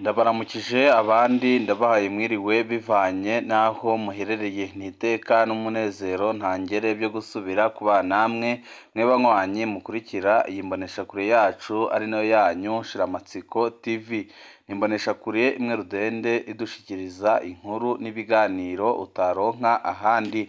Ndabaramukije abandi ndabahaye mwiriwe bivanye n'aho muherereye, ni iteka n'umunezero ntangere byo gusubira kubana namwe mwe banywanyi mukurikira iyi mboneshakure yacu ari nayo yanyu Shiramatsiko TV. Ni imboneshakure imwe rudende idushikiriza inkuru n'ibiganiro utaronka ahandi.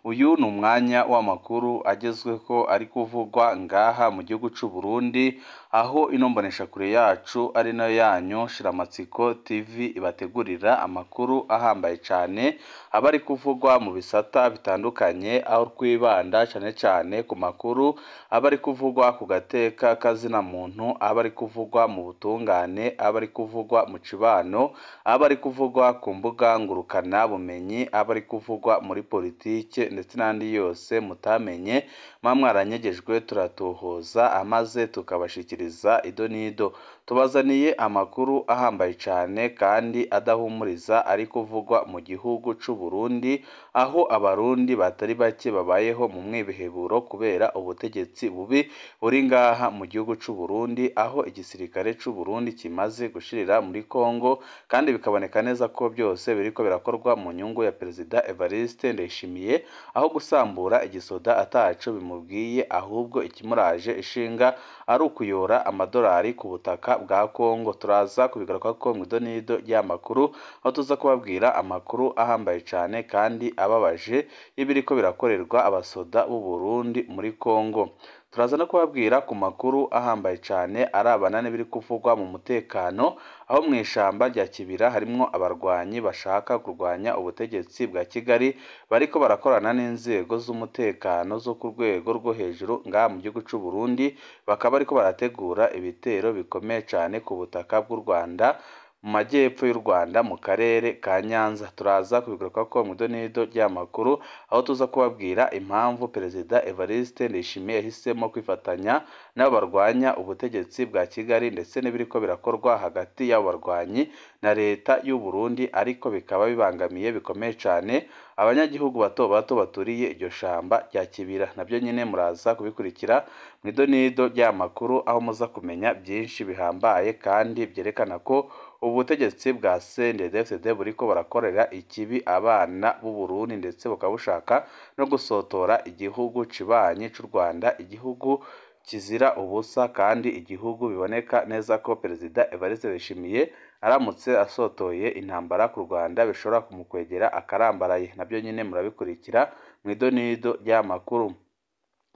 Uyu ni umwanya w'amakuru agezweho ari kuvugwa ngaha mu gihugu c'u Burundi, aho ino mboneshakure yacu ari nayo yanyu Shiramatsiko TV ibategurira amakuru ahambaye cane aba ari kuvugwa mu bisata bitandukanye, aho twibanda cane cane ku makuru aba ari kuvugwa ku gateka kazina muntu, aba ari kuvugwa mu butungane, aba ari kuvugwa mu cibano, aba ari kuvugwa ku mbuga ngurukana bumenyi, aba ari kuvugwa muri politike ndetse n'andi yose mutamenye muba mwaranyegejwe, turatohoza amaze tukabashikiriza ido n'ido. Tubazaniye amakuru ahambaye cane kandi adahumuriza ari kuvugwa mu gihugu c'u Burundi, aho abarundi batari bake babayeho mu mwiheburo kubera ubutegetsi bubi buri ngaha mu gihugu c'u Burundi, aho igisirikare c'u Burundi kimaze gushirira muri Kongo, kandi bikaboneka neza ko byose biriko birakorwa mu nyungu ya Perezida Evariste Ndayishimiye, aho gusambura igisoda ataco bimubwiye, ahubwo ikimuraje ishinga ari ukuyora amadolari ku butaka bwa Kongo. Turaza kubigarukako mw'ido n'ido ry'amakuru, aho tuza kubabwira amakuru ahambaye cane kandi ababaje y'ibiriko birakorerwa abasoda b'u Burundi muri Kongo. Turaza no kubabwira ku makuru ahambaye cane arabana n'ibiri kuvugwa mu mutekano, aho mw'ishamba rya Kibira harimwo abarwanyi bashaka kurwanya ubutegetsi bwa Kigali, bariko barakorana n'inzego z'umutekano zo ku rwego rwo hejuru ngaha mu gihugu c'u Burundi, bakaba bariko barategura ibitero bikomeye cane ku butaka bw'u Rwanda, mu majyepfo y'u Rwanda mu karere ka Nyanza. Turaza kubigarukako mw'ido n'ido ry'amakuru, aho tuza kubabwira impamvu Perezida Evariste Ndayishimiye yahisemo kwifatanya n'abo barwanya ubutegetsi bwa Kigali, ndetse n'ibiriko birakorwa hagati y'abo barwanyi na leta y'u Burundi, ariko bikaba bibangamiye bikomeye cane abanyagihugu bato bato baturiye iryo shamba rya Kibira. Nabyo nyine muraza kubikurikira mw'ido n'ido ry'amakuru, aho muza kumenya byinshi bihambaye kandi byerekana ko ubutegetsi bwa CNDD-FDD buriko barakorera ikibi abana b'u Burundi, ndetse bukaba bushaka no gusotora igihugu cibanyi c'u Rwanda, igihugu kizira ubusa kandi igihugu biboneka neza ko Perezida Evariste Ndayishimiye aramutse asotoye intambara ku Rwanda bishobora kumukwegera akarambaraye. Nabyo nyine murabikurikira mw'ido n'ido ry'amakuru.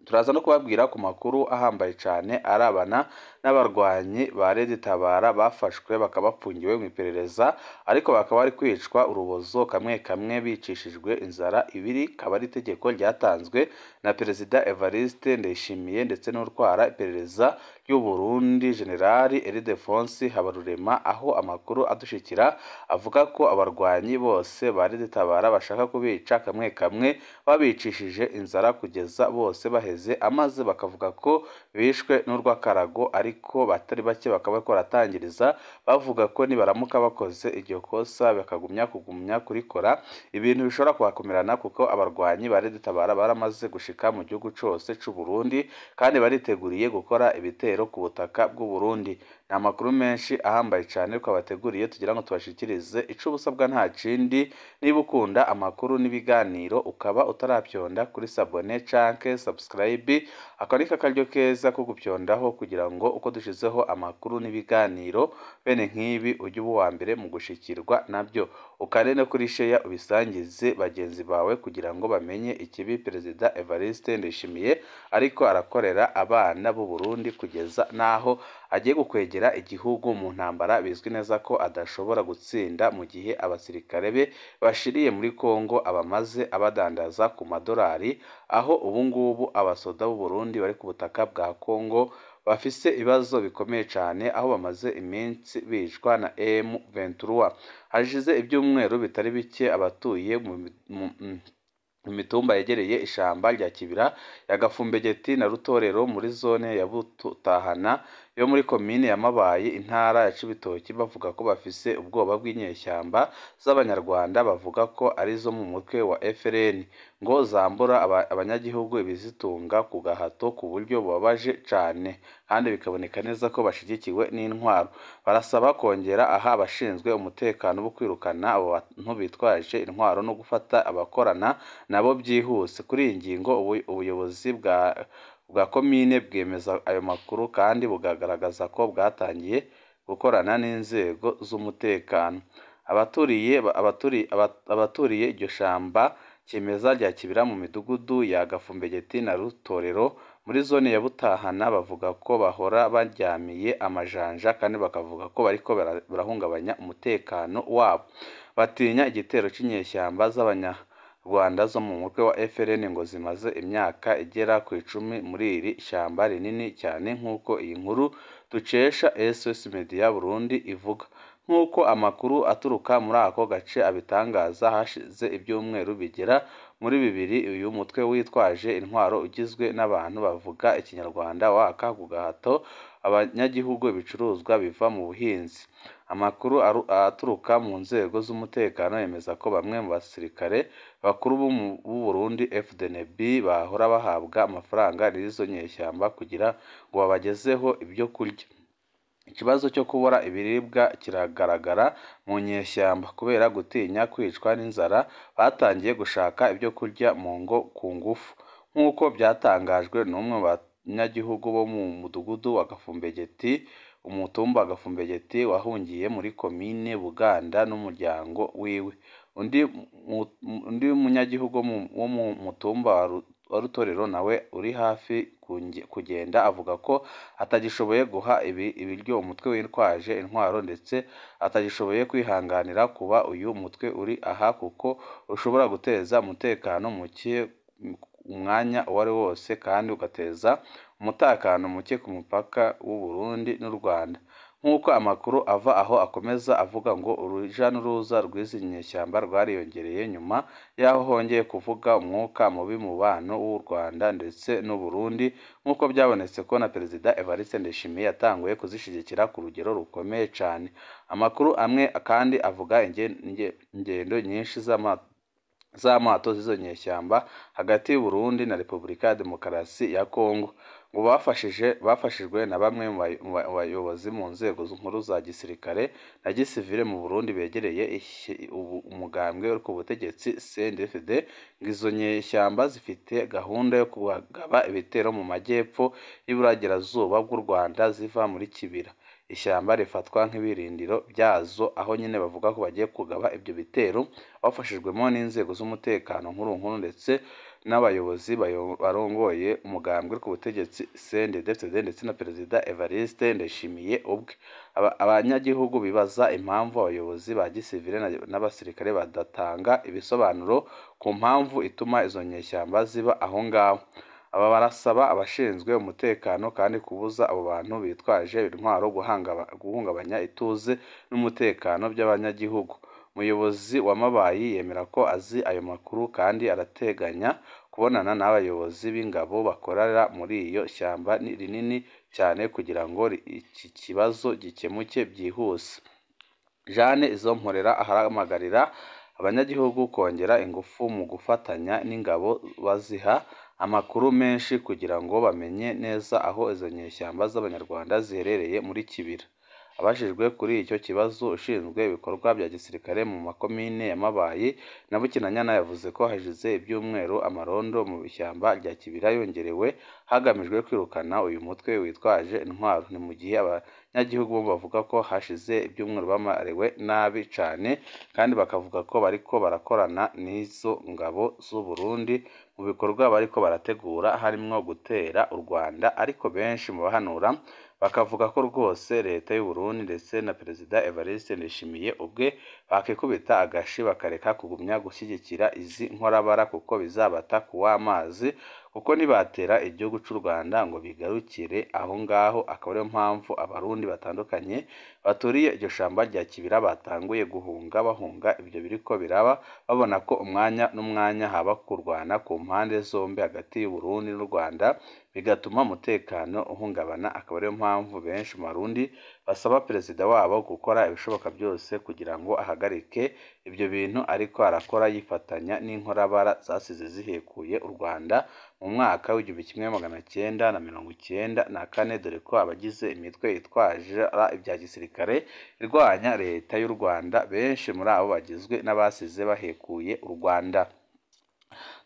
Turaza no kubabwira ku makuru ahambaye cane arabana n'abarwanyi ba Red Tabara bafashwe bakaba bafungiwe mu iperereza, ariko bakaba bari kwicwa urubozo kamwe kamwe bicishijwe inzara. Ibiri kaba ari itegeko ryatanzwe na Perezida Evariste Ndayishimiye ndetse n'utwara iperereza ry'u Burundi General Ildefonse Habarurema, aho amakuru adushikira avuga ko abarwanyi bose ba Red Tabara bashaka kubica kamwe kamwe babicishije inzara kugeza bose baheze, amaze bakavuga ko bishwe n'urw'akarago, ariko batari bake bakaba bariko baratangiriza bavuga ko nibaramuka bakoze iryo kosa bakagumya kugumya kurikora ibintu bishobora kuhakomerana, kuko abarwanyi ba Red Tabara baramaze gushika mu gihugu cose c'u Burundi kandi bariteguriye gukora ibitero ku butaka bw'u Burundi. Ni amakuru menshi ahambaye cane twabateguriye tugira ngo tubashikirize. Ico ubusabwa nta kindi, niba ukunda amakuru n'ibiganiro ukaba utaravyonda kuri sabone canke subscribe, ako ni akaryo keza ko gupyondaho kugira ngo uko dushizeho amakuru n'ibiganiro bene nk'ibi ujye uba uwa mbere mu gushikirwa nabyo. Ukande no kuri share ubisangize bagenzi bawe kugira ngo bamenye ikibi Perezida Evariste Ndayishimiye ariko arakorera abana b'u Burundi, kugeza n'aho agiye gukwegera igihugu mu ntambara bizwi neza ko adashobora gutsinda mu gihe abasirikare be bashiriye muri Kongo abamaze abadandaza ku madolari, aho ubungubu abasoda b'u Burundi bari ku butaka bwa Kongo bafise ibibazo bikomeye cane, aho bamaze iminsi bicwa na M23. Hashize ibyumweru bitari bike abatuye mu mitumba yegereye ishamba rya Kibira ya Gafumbegeti na Rutorero muri zone ya Butahana yo muri komine ya Mabayi, intara ya Cibitoki, bavuga ko bafise ubwoba bw'inyeshyamba z'Abanyarwanda bavuga ko arizo mu mutwe wa FRN, ngo zambura abanyagihugu ibizitunga ku gahato ku buryo bubabaje cane, kandi bikaboneka neza ko bashigikiwe n'intwaro. Barasaba kongera aha abashinzwe umutekano bo kwirukana abo bantu bitwaje intwaro no gufata abakorana nabo byihuse. Kuri iyi ngingo ubuyobozi bwa komine bwemeza ayo makuru kandi bukagaragaza ko bwatangiye gukorana n'inzego z'umutekano. Abaturiye iryo shamba kimeza rya Kibira mu midugudu ya Gafumbegeti na Rutorero muri zone ya Butahana bavuga ko bahora baryamiye amajanja, kandi bakavuga ko bariko barahungabanya umutekano wabo. Batinya igitero c'inyeshyamba z'Abanyarwanda zo mu mutwe wa FRN ngo zimaze imyaka igera ku 10 muri iri shyamba rinini cyane, nk'uko iyi nkuru dukesha SOS Media Burundi ivuga. Nk'uko amakuru aturuka muri ako gace abitangaza, hashize ibyumweru bigera muri 2 uyu mutwe witwaje intwaro ugizwe n'abantu bavuga Ikinyarwanda waka ku gahato abanyagihugu ibicuruzwa biva mu buhinzi. Amakuru aturuka mu nzego z'umutekano yemeza ko bamwe mu basirikare bakuru b'u Burundi FDNB bahora bahabwa amafaranga n'izo nyeshyamba kugira ngo babagezeho ibyo kurya. Ikibazo cyo kubura ibiribwa kiragaragara mu nyeshyamba kubera gutinya kwicwa n'inzara, batangiye gushaka ibyo kurya mu ngo ku ngufu, nk'uko byatangajwe n'umwe mu banyagihugu bo mu mudugudu wa Gafumbegeti, umutumba wa Gafumbegeti wahungiye muri komine Buganda n'umuryango wiwe. Undi munyagihugu wo mu mutumba wa Rutorero nawe uri hafi kugenda avuga ko atagishoboye guha ibiryo umutwe witwaje intwaro, ndetse atagishoboye kwihanganira kuba uyu mutwe uri aha kuko ushobora guteza umutekano muke umwanya uwo ari wose, kandi ugateza umutekano muke ku mupaka w'u Burundi n'u Rwanda. Nk'uko amakuru ava aho akomeza avuga, ngo uruja n'uruza rw'izi nyeshyamba rwariyongereye nyuma y'aho hongeye kuvuga umwuka mubi mu mubano w'u Rwanda ndetse n'u Burundi, nk'uko byabonetse ko na Perezida Evariste Ndayishimiye yatanguye kuzishyigikira ku rugero rukomeye cyane. Amakuru amwe kandi avuga ingendo nyinshi z'amato z'izo nyeshyamba hagati y'u Burundi na Repubulika ya Demokarasi ya Kongo, ngo bafashijwe na bamwe mu bayobozi mu nzego nkuru za gisirikare na gisivile mu Burundi begereye umugambwe uri ku butegetsi CNDD-FDD. Ngo izo nyeshyamba zifite gahunda yo kugaba ibitero mu majyepfo y'iburengerazuba bw'u Rwanda ziva muri Kibira, ishyamba rifatwa nk'ibirindiro byazo, aho nyine bavuga ko bagiye kugaba ibyo bitero bafashijwemo n'inzego z'umutekano nkuru nkuru ndetse n'abayobozi barongoye umugambwe ku butegetsi CNDD-FDD ndetse na Perezida Evariste Ndayishimiye ubwe. Abanyagihugu bibaza impamvu abayobozi ba gisivile n'abasirikare badatanga ibisobanuro ku mpamvu ituma izo nyeshyamba ziba aho ngaho. Aba barasaba abashinzwe umutekano kandi kubuza abo bantu bitwaje intwaro guhungabanya ituze n'umutekano by'abanyagihugu. Umuyobozi wa Mabayi yemera ko azi ayo makuru kandi arateganya kubonana n'abayobozi b'ingabo bakorera muri iyo shyamba rinini cyane kugira ngo iki kibazo gikemuke byihuse. Jeanne Izomporera ahamagarira abanyagihugu kongera ingufu mu gufatanya n'ingabo baziha amakuru menshi kugira ngo bamenye neza aho izo nyeshyamba z'Abanyarwanda ziherereye muri Kibira. Abajijwe kuri icyo kibazo, ushinzwe ibikorwa bya gisirikare mu makomine ya Mabayi na Bukinanyana yavuze ko hashize ibyumweru amarondo mu ishyamba rya Kibira yongerewe hagamijwe kwirukana uyu mutwe witwaje intwaro. Ni mu gihe abanyagihugu bo bavuga ko hashize ibyumweru bamerewe nabi cyane, kandi bakavuga ko bariko barakorana n'izo ngabo z'u Burundi mu bikorwa bariko barategura harimwo gutera u Rwanda, ariko benshi mu bahanura bakavuga ko rwose leta y'u Burundi ndetse na Perezida Evariste Ndayishimiye ubwe bakikubita agashi bakareka kugumya gushyigikira izi nkorabara kuko bizabata kuw'amazi, kuko ntibatera igihugu c'u Rwanda ngo bigarukire aho ngaho. Akaba ariyo mpamvu abarundi batandukanye baturiye iryo shamba rya Kibira batanguye guhunga, bahunga ibyo biriko biraba, babona ko umwanya n'umwanya haba kurwana ku mpande zombi hagati y'u Burundi n'u Rwanda, bigatuma umutekano uhungabana. Akaba ariyo mpamvu benshi mu Barundi basaba perezida wabo gukora ibishoboka byose kugira ngo ahagarike ibyo bintu ariko arakora, yifatanya n'inkorabara zasize zihekuye u Rwanda mu mwaka w'1994, dore ko abagize imitwe itwaje ibya gisirikare irwanya leta y'u Rwanda benshi muri abo bagizwe n'abasize bahekuye u Rwanda.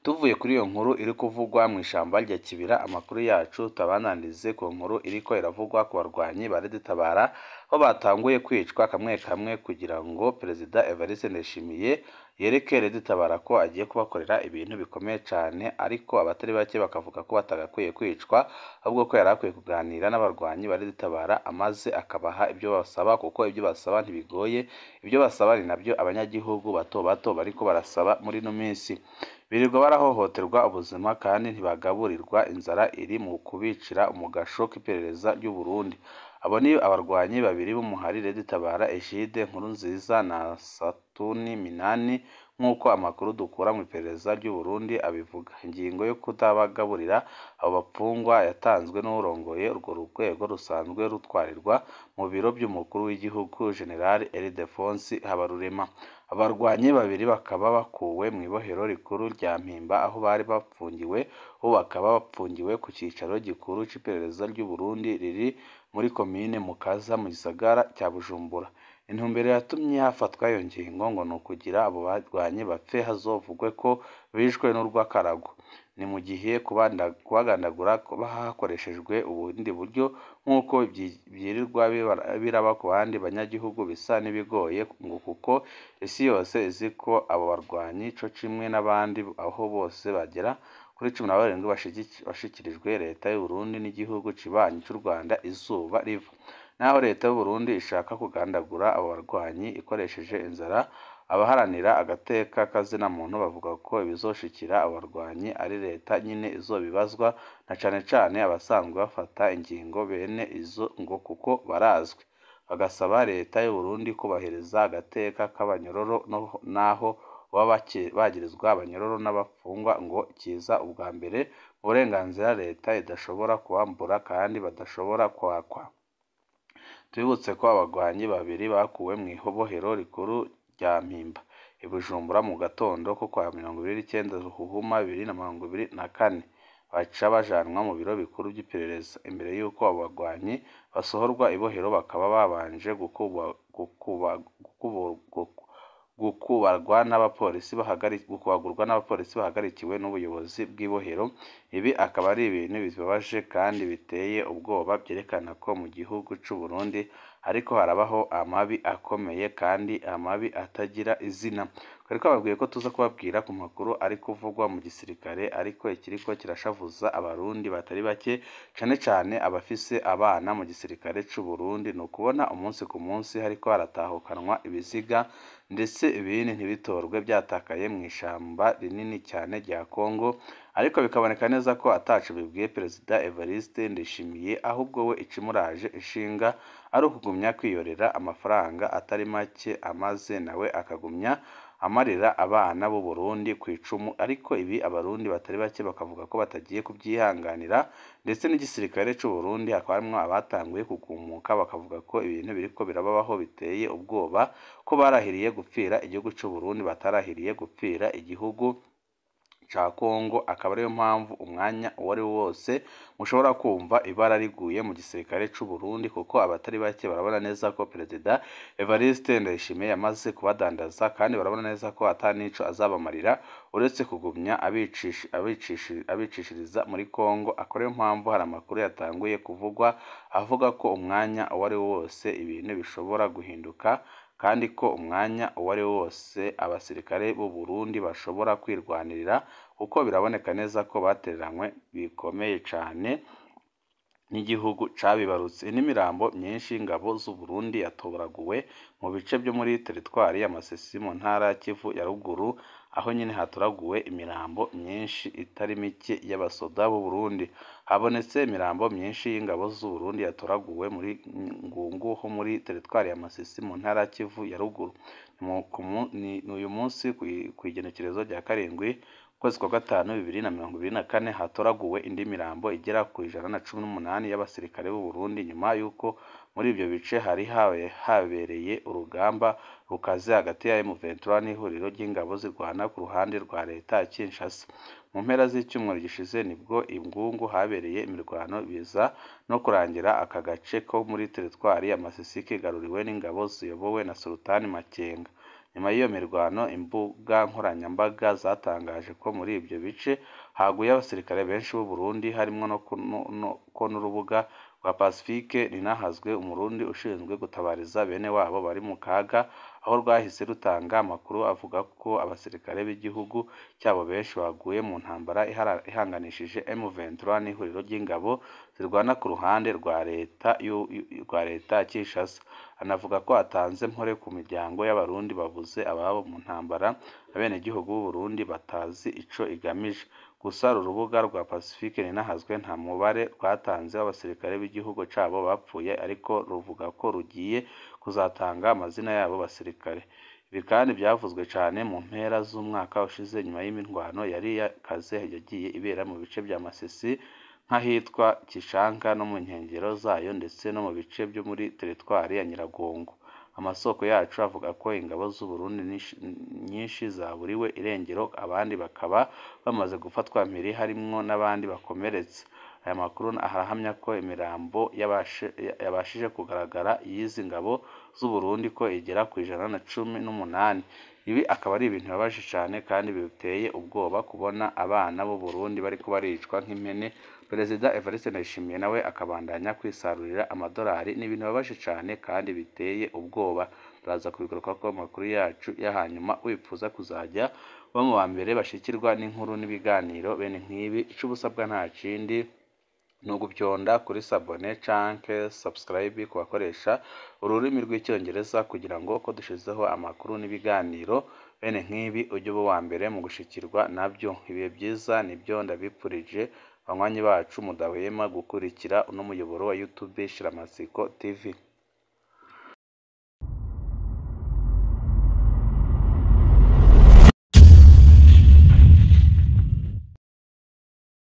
Tuvuye kuri iyo nkuru iri kuvugwa mu ishamba rya Kibira, amakuru yacu tabananize ku nkuru iriko iravugwa ku barwanyi ba Red-Tabara, aho batanguye kwicwa kamwe kamwe kugira ngo Perezida Evariste Ndayishimiye yereke Red-Tabara ko agiye kubakorera ibintu bikomeye cane, ariko abatari bake bakavuga ko batagakwiye kwicwa, ahubwo ko yari akwiye kuganira n'abarwanyi ba Red-Tabara amaze akabaha ibyo basaba, kuko ibyo basaba ntibigoye, ibyo basaba ni nabyo abanyagihugu bato bato bariko barasaba muri ino minsi. Birirwa barahohoterwa ubuzima kandi ntibagaburirwa, inzara iri mu kubicira umugasho k'iperereza ry'u Burundi. Abo ni abarwanyi babiri b'umuhari Red-Tabara, Egide Nkurunziza na Satuni Minani, nk'uko amakuru dukura mu iperereza ry'u Burundi abivuga. Ingingo yo kutabagaburira abo bapfungwa yatanzwe n'urongoye urwo rwego rusanzwe rutwarirwa mu biro by'umukuru w'igihugu, General Ildefonse Habarurema. Abarwanyi babiri bakaba bakuwe mu ibohero rikuru rya Mpimba aho bari bapfungiwe, ubu bakaba bapfungiwe ku cicaro gikuru c'iperereza ry'u Burundi riri muri komine Mukaza mu gisagara cya Bujumbura. Intumbero yatumye hafatwa iyo ngingo ngo ni ukugira abo barwanyi bapfe hazovugwe ko bishwe n'urw'akarago. Ni mu gihe kubagandagura hakoreshejwe ubundi buryo nk'uko byirirwa biraba ku bandi banyagihugu bisa n'ibigoye, ngo kuko isi yose izi ko abo barwanyi co kimwe n'abandi aho bose bagera kuri 17 bashikirijwe leta y'u Burundi n'igihugu kibanyi c'u Rwanda izuba riva. Naho leta y'u Burundi ishaka kugandagura abo barwanyi ikoresheje inzara, abaharanira agateka kazina muntu bavuga ko ibizoshikira abo barwanyi ari leta nyine izobibazwa, na cane cane abasanzwe bafata ingingo bene izo ngo kuko barazwi. Bagasaba leta y'u Burundi kubahiriza agateka k'abanyororo naho baba bagirizwa abanyororo n'abafungwa, ngo kiza ubwa mbere mu burenganzira leta idashobora kubambura kandi badashobora kwakwa. Tubibutse ko abagwanyi babiri bakuwe mu ibohero rikuru rya Mpimba i Bujumbura mu gatondo ko kwa 29 Ruhuhuma 2024, baca bajanwa mu biro bikuru by'iperereza. Imbere y'uko abo bagwanyi basohorwa ibohero bakaba babanje gukubagurwa n'abapolisi bahagarikiwe n'ubuyobozi bw'ibohero. Ibi akaba ari ibintu bibabaje kandi biteye ubwoba, byerekana ko mu gihugu c'u Burundi ariko harabaho amabi akomeye kandi amabi atagira izina. Twari twababwiye ko tuza kubabwira ku makuru ari kuvugwa mu gisirikare, ariko ikiriko kirashavuza abarundi batari bake, cane cane abafise abana mu gisirikare c'u Burundi, ni ukubona umunsi ku munsi hariko haratahukanwa ibiziga, ndetse ibindi ntibitorwe byatakaye mu ishamba rinini cyane rya Kongo, ariko bikaboneka neza ko ataco bibwiye Perezida Evariste Ndayishimiye, ahubwo we ikimuraje ishinga ari ukugumya kwiyorera amafaranga atari make, amaze nawe akagumya amarira abana b'u Burundi ku icumu. Ariko ibi abarundi batari bake bakavuga ko batagiye kubyihanganira, ndetse n'igisirikare c'u Burundi hakaba harimwo abatanguye kugumuka bakavuga ko ibintu biriko birababaho biteye ubwoba, ko barahiriye gupfira igihugu c'u Burundi batarahiriye gupfira igihugu ca Kongo. Akaba ariyo mpamvu umwanya uwo ari wo wose mushobora kumva ibara riguye mu gisirikare c'u Burundi, kuko abatari bake barabona neza ko Perezida Evariste Ndayishimiye yamaze kubadandaza, kandi barabona neza ko ata nico azabamarira uretse kugumya abicishiriza muri Kongo. Akaba ariyo mpamvu hari amakuru yatanguye kuvugwa avuga ko umwanya uwo ari wo wose ibintu bishobora guhinduka, kandi ko umwanya uwo ari wo wose abasirikare b'u Burundi bashobora kwirwanirira, kuko biraboneka neza ko batereranywe bikomeye cane n'igihugu cabibarutse. Indi mirambo myinshi y'ingabo z'u Burundi yatoraguwe mu bice byo muri teritwari ya Masisi mu ntara ya Kivu ya ruguru, aho nyine hatoraguwe imirambo myinshi itari mike y'abasoda b'u Burundi. Habonetse imirambo myinshi y'ingabo z'u Burundi yatoraguwe muri Ngungu ho muri teritwari ya Masisi mu ntara ya Kivu ya ruguru. Ni uyu munsi ku igenekerezo rya 7 ukwezi kwa 5 2024 hatoraguwe indi mirambo igera ku 118 y'abasirikare b'u Burundi, nyuma y'uko muri ibyo bice hari habereye urugamba rukaze hagati ya M23 n'ihuriro ry'ingabo zirwana ku ruhande rwa leta ya Kinshasa. Mu mpera z'icyumweru gishize nibwo i Ngungu habereye imirwano, biza no kurangira aka gace ko muri teritwari ya Masisi kigaruriwe n'ingabo ziyobowe na Sultani Makenga. Nyuma y'iyo mirwano, imbuga nkoranyambaga zatangaje ko muri ibyo bice haguye abasirikare benshi b'u Burundi, harimo ko n'urubuga rwa Pacifique Ninahazwe, Umurundi ushinzwe gutabariza bene wabo bari mu kaga, aho rwahise rutanga amakuru avuga ko abasirikare b'igihugu cyabo benshi baguye mu ntambara ihanganishije M23 n'ihuriro ry'ingabo zirwana ku ruhande rwa leta ya Kinshasa. Anavuga ko atanze mpore ku miryango y'Abarundi babuze ababo mu ntambara abenegihugu b'u Burundi batazi ico igamije. Gusa uru rubuga rwa Pacifique Ninahazwe nta mubare rwatanze w'abasirikare b'igihugu cabo bapfuye, ariko ruvuga ko rugiye kuzatanga amazina y'abo basirikare. Ibi kandi byavuzwe cyane mu mpera z'umwaka ushize nyuma y'imirwano yari yakaze yagiye ibera mu bice bya Masisi nk'ahitwa Kishanka no mu nkengero zayo, ndetse no mu bice byo muri teritwari ya Nyiragongo. Amasoko yacu avuga ko ingabo z'u Burundi nyinshi zaburiwe irengero, abandi bakaba bamaze gufatwa mpiri, harimwo n'abandi bakomeretse. Aya makuru arahamya ko imirambo yabashije kugaragara y'izi ngabo z'u Burundi ko igera ku 118. Ibi akaba ari ibintu bibabaje cyane kandi biteye ubwoba kubona abana b'u Burundi bariko baricwa nk'impene. Perezida Evariste Ndayishimiye nawe akabandanya kwisarurira amadolari. Ni ibintu bibabaje cyane kandi biteye ubwoba. Turaza kubigaruka ko amakuru yacu ya hanyuma. Wifuza kuzajya uba mu ba mbere bashikirwa n'inkuru n'ibiganiro bene nk'ibi, ico ubusabwa nta kindi ni ugupyonda kuri sabone canke subscribe ku bakoresha ururimi rw'icyongereza, kugira ngo ko dushizeho amakuru n'ibiganiro bene nk'ibi ujye uba uwa mbere mu gushikirwa nabyo. Ibihe byiza nibyo ndabipfurije banywanyi bacu mudahwema gukurikira uno muyoboro wa YouTube Shiramatsiko TV.